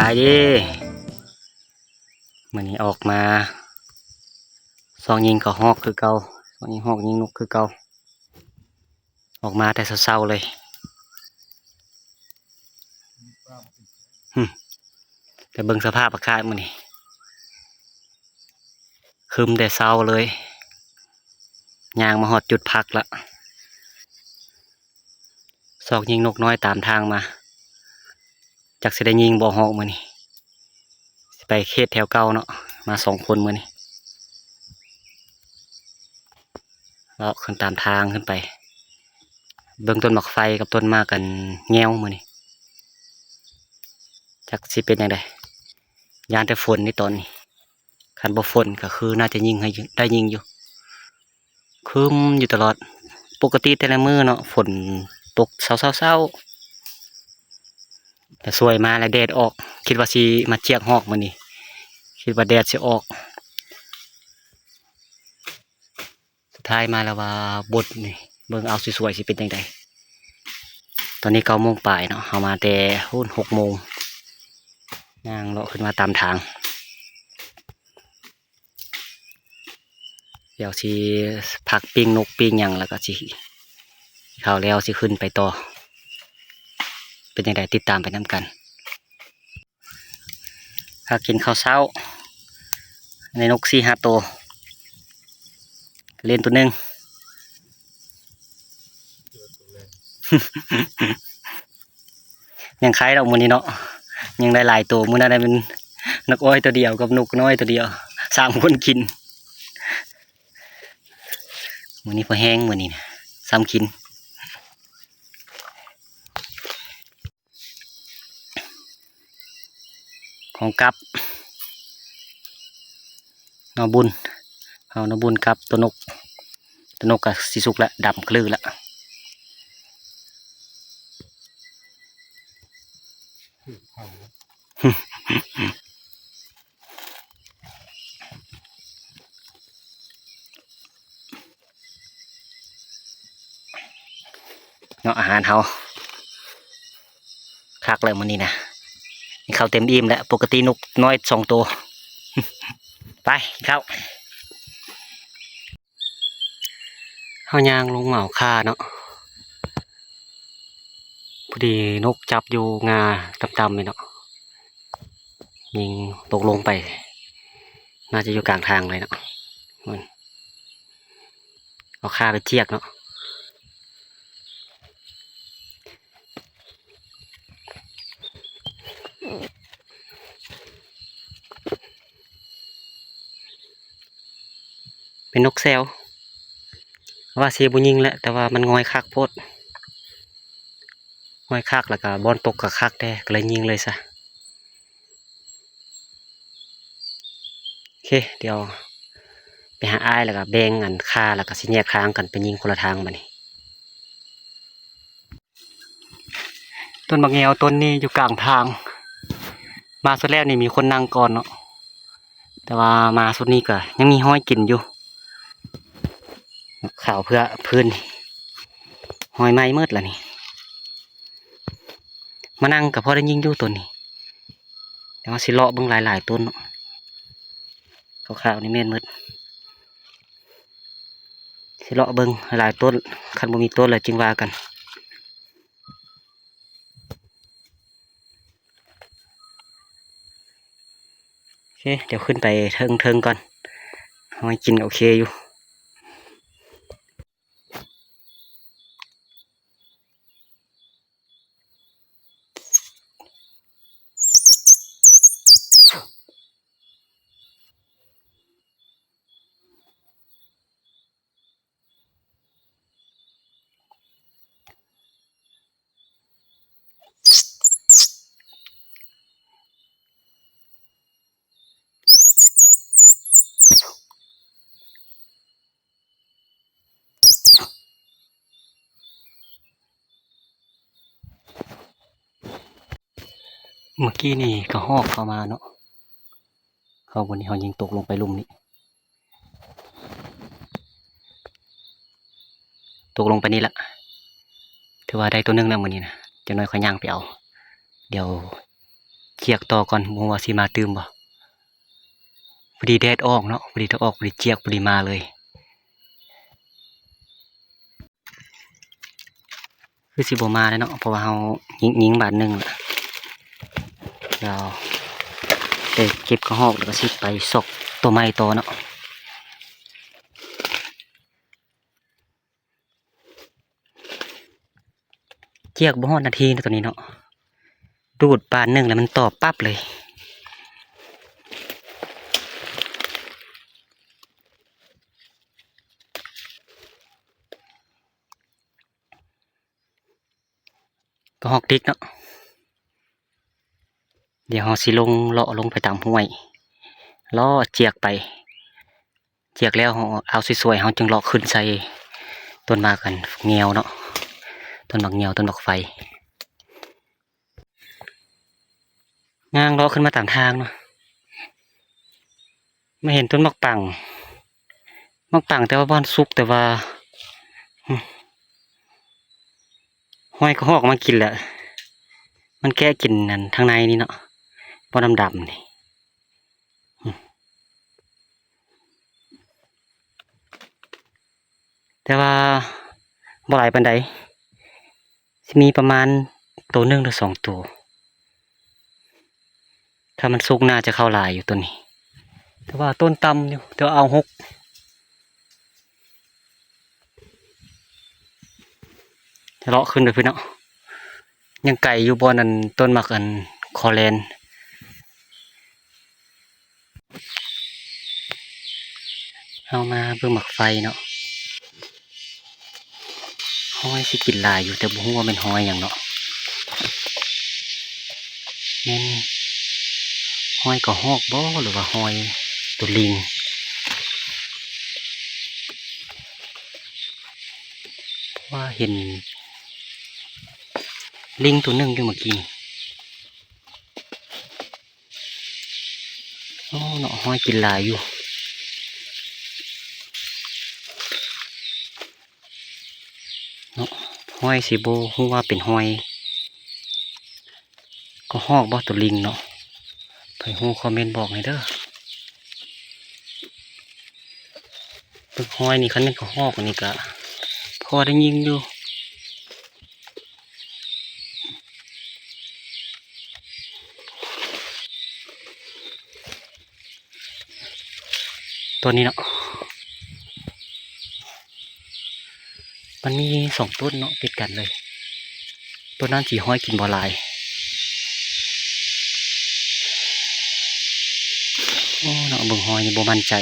ບາຍດີ ມື້ນີ້ອອກມາຊອກຍິງກະຮອກຄືເກົ່າ ຊອກຍິງຮອກຍິງນົກຄືເກົ່າ ອອກມາແຕ່ເຊົ້າໆເລີຍ. ຫຶ ແຕ່ເບິ່ງສະພາບອາກາດມື້ນີ້ ຄຶມແຕ່ເຊົ້າເລີຍ ຍ່າງມາຮອດຈຸດພັກລະ ຊອກຍິງນົກນ້ອຍຕາມທາງມາ ຈັກຊິໄດ້ຍິງບໍ່ຮອກມື້ນີ້ ຊິໄປເຂດແຖວເກົ່າເນາະ ມາສອງຄົນມື້ນີ້ ເລາະຂຶ້ນຕາມທາງຂຶ້ນໄປ ເບິ່ງຕົ້ນໝາກໄຟກັບຕົ້ນໝາກອັນແງວມື້ນີ້ ຈັກຊິເປັນຈັ່ງໃດ ຢ້ານແຕ່ຝົນນີ້ຕອນນີ້ ຄັນບໍ່ຝົນກະຄືໜ້າຈະຍິງໃຫ້ ໄດ້ຍິງຢູ່ ຄຶມຢູ່ຕະຫຼອດ ປົກກະຕິແຕ່ລະມື້ເນາະ ຝົນຕົກເຊົ້າໆ ແຕ່ສວຍມາແລ້ວແດດອອກ ຄິດວ່າຊິມາຈຽກຮອກມື້ນີ້ ຄິດວ່າແດດຊິອອກ ສຸດທ້າຍມາແລ້ວວ່າບົດນີ້ ເບິ່ງເອົາສວຍໆ ຊິເປັນຈັ່ງໃດ. ຕອນນີ້ເກົ້າໂມງປາຍເນາະ ເຮົາມາແຕ່ພຸ້ນຫົກໂມງ ຍ່າງເລາະຂຶ້ນມາຕາມທາງ ດຽວຊິພັກປີ້ງນົກປີ້ງຫຍັງ ແລ້ວກະຊິ ເຂົ້າແລ້ວຊິຂຶ້ນໄປຕໍ່ ເປັນຈັ່ງໃດ ຕິດຕາມໄປນຳກັນ. ພາກິນເຂົ້າເຊົ້າ ໃນນົກສີ່ຫ້າໂຕ ເລນໂຕໜຶ່ງ ຍັງໄຄດອກມື້ນີ້ເນາະ ຍັງໄດ້ຫຼາຍໂຕ ມື້ນັ້ນໄດ້ແມ່ນນົກອ້ອຍໂຕດຽວກັບນົກນ້ອຍໂຕດຽວ ສາມຄົນກິນ ມື້ນີ້ພໍແຮງ ມື້ນີ້ນະ ຊ້ຳກິນ. ຂອງກັບ ໜໍ່ບຸນ ເອົາໜໍ່ບຸນກັບໂຕນົກ ໂຕນົກກະຊິສຸກລະ ດຳຄະລືລະ ເນາະ ອາຫານເຮົາຄັກແລ້ວມື້ນີ້ນະ ກິນເຂົ້າເຕັມອີ່ມແລ້ວ ປົກກະຕິນົກນ້ອຍສອງໂຕ ໄປກິນເຂົ້າ. ເຮົາຍ່າງລົງມາເອົາຂ່າເນາະ ພໍດີນົກຈັບຢູ່ງ່າຕ່ຳໆນີ້ເນາະ ຍິງຕົກລົງໄປ ໜ້າຈະຢູ່ກາງທາງເລີຍເນາະ ເອົາຂ່າໄປຈຽກເນາະ. ເປັນນົກແຊວ ວ່າຊິບໍ່ຍິງແຫຼະ ແຕ່ວ່າມັນງ່ອຍຄັກໂພດ ງ່ອຍຄັກ ແລ້ວກະບ່ອນຕົກກະຄັກແດ່ ກະເລີຍຍິງເລີຍຊະ. ໂອເຄ ດຽວໄປຫາອ້າຍ ແລ້ວກະແບ່ງອັນຂ່າ ແລ້ວກະຊິແຍກທາງກັນໄປຍິງຄົນລະທາງບາດນີ້. ຕົ້ນໝາກແງວຕົ້ນນີ້ຢູ່ກາງທາງ ມາຊຸດແລ້ວນີ້ມີຄົນນັ່ງກ່ອນເນາະ ແຕ່ວ່າມາຊຸດນີ້ກະຍັງມີຮອຍກິນຢູ່ ຂາວເຜືອພື້ນນີ້ ຮອຍໄໝ້ໝົດລະນີ້. ມານັ່ງກະພໍໄດ້ຍິງຢູ່ຕົ້ນນີ້ ແຕ່ວ່າຊິເລາະເບິ່ງຫຼາຍໆຕົ້ນເນາະ ຂາວໆນີ້ແມ່ນໝົດ ຊິເລາະເບິ່ງຫຼາຍໆຕົ້ນ ຄັນບໍ່ມີຕົ້ນແລ້ວຈຶ່ງວ່າກັນ. ໂອເຄ ດຽວຂຶ້ນໄປເທິງໆກ່ອນ ເຮົາໃຫ້ກິນໂອເຄຢູ່. ເມື່ອກີ້ນີ້ກະຮອກເຂົ້າມາເນາະ ເຂົ້າບ່ອນນີ້ ເຮົາຍິງຕົກລົງໄປລຸ່ມນີ້ ຕົກລົງໄປນີ້ລະ ຖືວ່າໄດ້ໂຕໜຶ່ງແລ້ວມື້ນີ້ນະ ຈັກໜ້ອຍຂ້ອຍຍ່າງໄປເອົາ ດຽວ ຈຽກຕໍ່ກ່ອນ ບໍ່ຮູ້ວ່າຊິມາຕື່ມບໍ່. ພໍດີແດດອອກເນາະ ພໍດີແດດອອກ ພໍດີຈຽກ ພໍດີມາເລີຍ. ຄືຊິບໍ່ມາແລ້ວເນາະ ເພາະວ່າເຮົາຍິງ ຍິງບາດໜຶ່ງລະ. ດຽວໄປເກັບກະຮອກ ແລ້ວກໍຊິໄປຊອກຕົວໃໝ່ຕໍ່ເນາະ. ຈຽກບໍ່ຮອດນາທີເນາະ ຕົວນີ້ເນາະ ດູດບາດໜຶ່ງແລ້ວມັນຕອບປັບເລີຍ. ກະຮອກດິກເນາະ. ດຽວເຮົາຊິລົງ ເລາະລົງໄປຕາມຫ້ວຍ ເລາະຈຽກໄປ. ຈຽກແລ້ວເຮົາເອົາສວຍໆ ເຮົາຈຶ່ງເລາະຂຶ້ນໃສ່ຕົ້ນໝາກອັນແງວເນາະ ຕົ້ນໝາກແງວ ຕົ້ນໝາກໄຟ. ຍ່າງເລາະຂຶ້ນມາຕາມທາງເນາະ ມາເຫັນຕົ້ນໝາກປັງ ໝາກປັງແຕ່ວ່າບໍ່ທັນສຸກ ແຕ່ວ່າ ຫ້ອຍກະຮອກມາກິນແລ້ວ ມັນແກະກິນອັນທາງໃນນີ້ເນາະ ບໍ່ ດຳໆ ນີ້. ແຕ່ວ່າບໍ່ຫຼາຍປານໃດ ຊິມີປະມານໂຕໜຶ່ງຫຼືສອງໂຕ. ຖ້າມັນສຸກໜ້າຈະເຂົ້າຫຼາຍຢູ່ໂຕນີ້ ແຕ່ວ່າຕົ້ນຕ່ຳຢູ່ ແຕ່ວ່າເອົາຫົກ. ເລາະຂຶ້ນໄປພຸ້ນເນາະ ຍັງໄກຢູ່ບ່ອນອັນຕົ້ນໝາກອັນຄໍແລນ. ເຮົາມາເບິ່ງໝາກໄຟເນາະ ຫ້ອຍຊິກິນຫຼາຍຢູ່ ແຕ່ບໍ່ຮູ້ວ່າແມ່ນຫ້ອຍຫຍັງເນາະ ແມ່ນຫ້ອຍກະຮອກບໍ ຫຼືວ່າຫ້ອຍໂຕລິງ? ເພາະວ່າເຫັນລິງໂຕໜຶ່ງຢູ່ເມື່ອກີ້ນີ້. ໂອ້ ເນາະ ຫ້ອຍກິນຫຼາຍຢູ່ເນາະ ຫ້ອຍຊິບໍ່ຮູ້ວ່າເປັນຫ້ອຍ ກະຮອກບໍ ໂຕລິງເນາະ ໃຜຮູ້ຄອມເມັນບອກແດ່ເດີ. ເບິ່ງຫ້ອຍນີ້ ຄັນແມ່ນກະຮອກນີ້ກະພໍໄດ້ຍິງຢູ່. ຕົວນີ້ເນາະ ມັນມີສອງຕົ້ນເນາະ ຕິດກັນເລີຍ ຕົ້ນນັ້ນຊິຫ້ອຍກິນບໍ່ຫຼາຍ. ໂອ້ ເນາະ ເບິ່ງຫ້ອຍນີ້ບໍ່ໝັ້ນໃຈ. ໂອ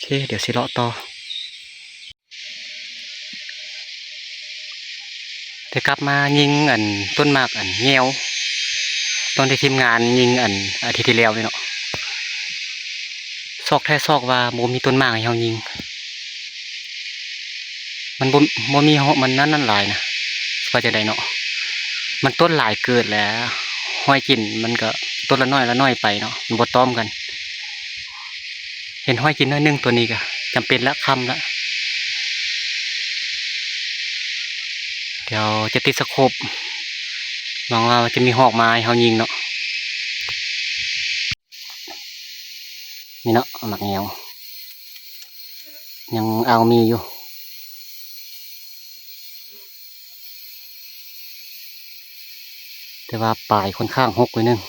ເຄ ດຽວຊິເລາະຕໍ່. ໄດ້ກັບມາຍິງອັນຕົ້ນໝາກອັນແງວ ຕອນທີ່ທີມງານຍິງອັນອາທິດທີ່ແລ້ວນີ້ເນາະ ຊອກແທ້ຊອກວ່າບໍ່ມີຕົ້ນໝາກໃຫ້ເຮົາຍິງ ມັນບໍ່ ບໍ່ມີ ມັນນັ້ນ ນັ້ນຫຼາຍນະ ວ່າຈັ່ງໃດເນາະ ມັນຕົ້ນຫຼາຍເກີນແລ້ວ ຫ້ອຍກິນມັນກະຕົ້ນລະໜ້ອຍລະໜ້ອຍໄປເນາະ ມັນບໍ່ຕ້ອມກັນ. ເຫັນຫ້ອຍກິນໜ້ອຍໜຶ່ງ ຕົວນີ້ກະຈຳເປັນລະ ຄ່ຳລະ ດຽວຈະຕິດສະໂຄບ ຫວັງວ່າຈະມີຮອກມາໃຫ້ເຮົາຍິງເນາະ. ນີ້ເນາະ ໝາກແງວ ຍັງເອົາມີຢູ່ ແຕ່ວ່າປາຍຂ້ອນຂ້າງຫົກໜ້ອຍໜຶ່ງ.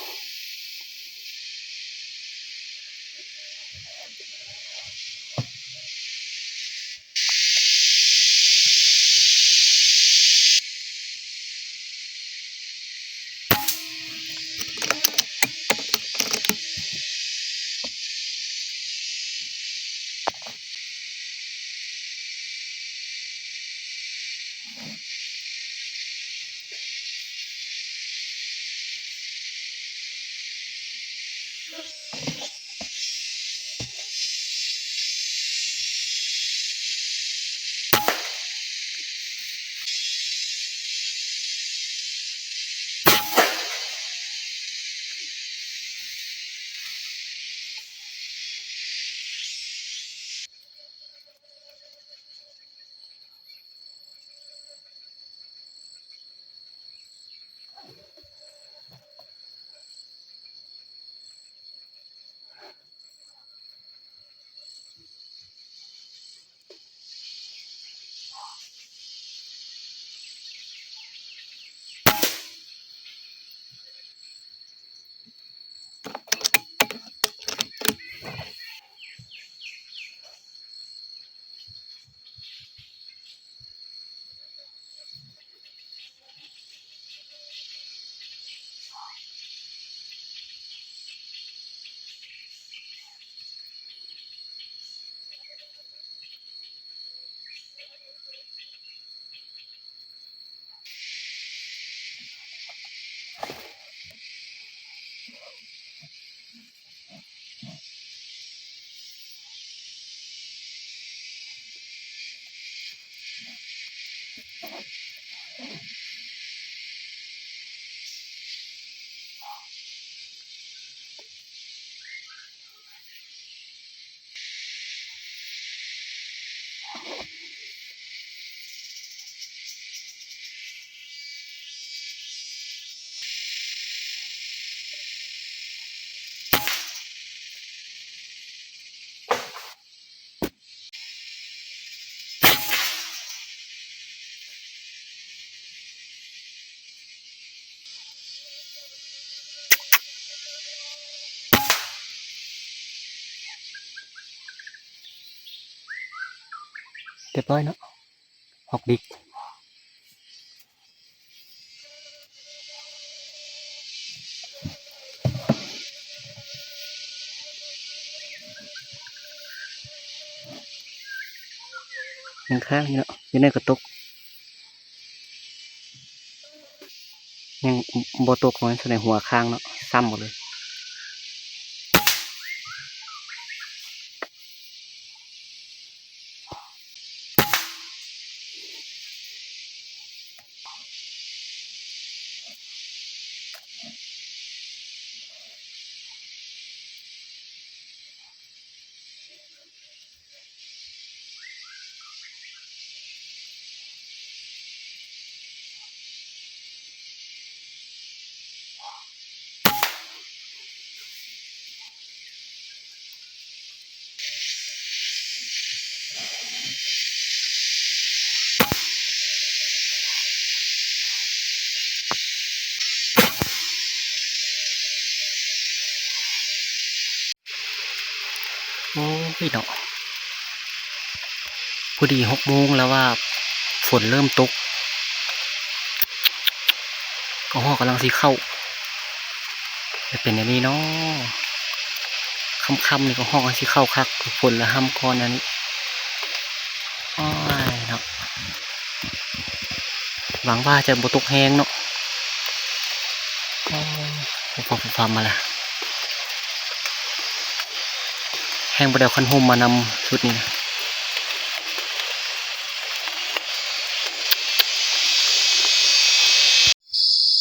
ຮຽບຮ້ອຍເນາະ ຮອກດິກ ຍັງຄ້າງຢູ່ເນາະ ຢູ່ໃນກະຕົກ ຍັງບໍ່ຕົກ ເພາະວ່າຢູ່ໃນຫົວຄ້າງເນາະ ຊ້ຳໝົດເລີຍ. ໂອ້ຍເນາະ ພໍດີຫົກໂມງແລ້ວວ່າຝົນເລີ່ມຕົກ ກະຮອກກຳລັງຊິເຂົ້າ ຈະເປັນແນວນີ້ເນາະ ຄ່ຳໆນີ້ກະຮອກກຳລັງຊິເຂົ້າຄັກ ຝົນລະຮຳກ່ອນອັນນີ້ ໂອ້ຍເນາະ. ຫວັງວ່າຈະບໍ່ຕົກແຮງເນາະ ໂອ້ຍ ພໍໆ ມາລະ ແຮງບໍ່ໄດ້ເອົາຄັນຮົ່ມມານຳຊຸດນີ້ນະ ໂອ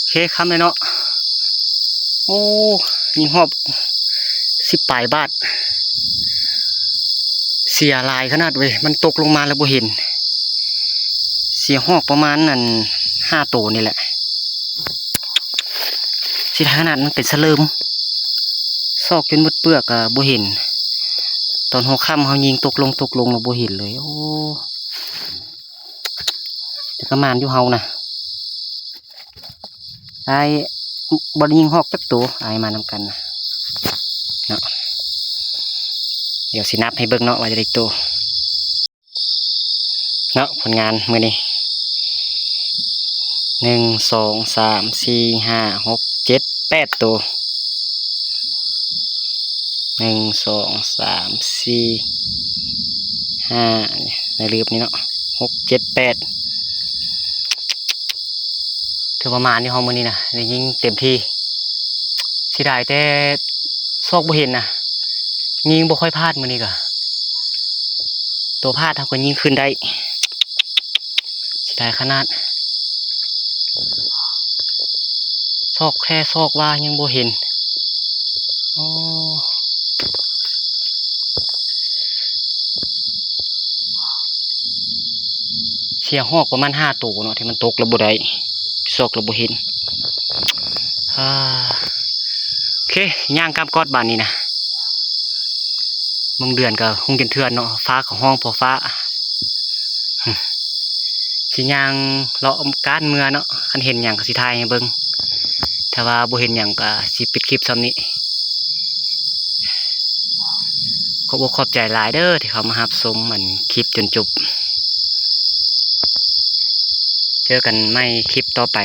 ເຄ ຄ່ຳແລ້ວເນາະ ໂອ້ ຍິງຮອກສິບປາຍບາດ ເສຍຫຼາຍຂະໜາດເວີຍ ມັນຕົກລົງມາແລ້ວບໍ່ເຫັນ ເສຍຮອກປະມານອັນຫ້າໂຕນີ້ແຫຼະ ເສຍດາຍຂະໜາດ ມັນເປັນສະເຫຼີມ ຊອກຈົນໝົດເປືອກກະບໍ່ເຫັນ ຕອນຫົວຄ່ຳເຮົາຍິງຕົກລົງ ຕົກລົງແລ້ວບໍ່ເຫັນເລີຍ ໂອ້ ແຕ່ກະໝານຢູ່ເຮົານະ ອ້າຍບໍ່ໄດ້ຍິງຮອກຈັກໂຕ ອ້າຍມານຳກັນນະເນາະ ດຽວຊິນັບໃຫ້ເບິ່ງເນາະວ່າຈະໄດ້ໂຕເນາະ ຜົນງານມື້ນີ້ ໜຶ່ງ ສອງ ສາມ ສີ່ ຫ້າ ຫົກ ເຈັດ ແປດໂຕ ໜຶ່ງ ສອງ ສາມ ສີ່ ຫ້າ ໃນລືບນີ້ເນາະ ຫົກ ເຈັດ ແປດ ຖືວ່າໝານຢູ່ເຮົາມື້ນີ້ນະ ໄດ້ຍິງເຕັມທີ່ ເສຍດາຍແຕ່ຊອກບໍ່ເຫັນນະ ຍິງບໍ່ຄ່ອຍພາດມື້ນີ້ກະ ໂຕພາດເຮົາກະຍິງຄືນໄດ້ ເສຍດາຍຂະໜາດ ຊອກແຄ່ຊອກວ່າຍັງບໍ່ເຫັນ ໂອ້ ເສຍຮອກປະມານຫ້າໂຕເນາະ ທີ່ມັນຕົກແລ້ວບໍ່ໄດ້ ຊອກແລ້ວບໍ່ເຫັນ ອາ ໂອເຄ ຍ່າງກ້ຳກອດບາດນີ້ນະ ເບິ່ງເດືອນກະຮຸ່ງຈົນເຖື່ອນເນາະ ຟ້າກະຮ້ອງພໍຟ້າ ຊິຍ່າງເລາະການເມືອເນາະ ຄັນເຫັນຫຍັງກະຊິຖ່າຍໃຫ້ເບິ່ງ ຖ້າວ່າບໍ່ເຫັນຫຍັງກະຊິປິດຄລິບຊ່ຳນີ້ ຂອບອົກຂອບໃຈຫຼາຍເດີທີ່ເຂົ້າມາຮັບຊົມອັນຄລິບຈົນຈົບ ເຈີກັນໃໝ່ຄລິບຕໍ່ໄປ.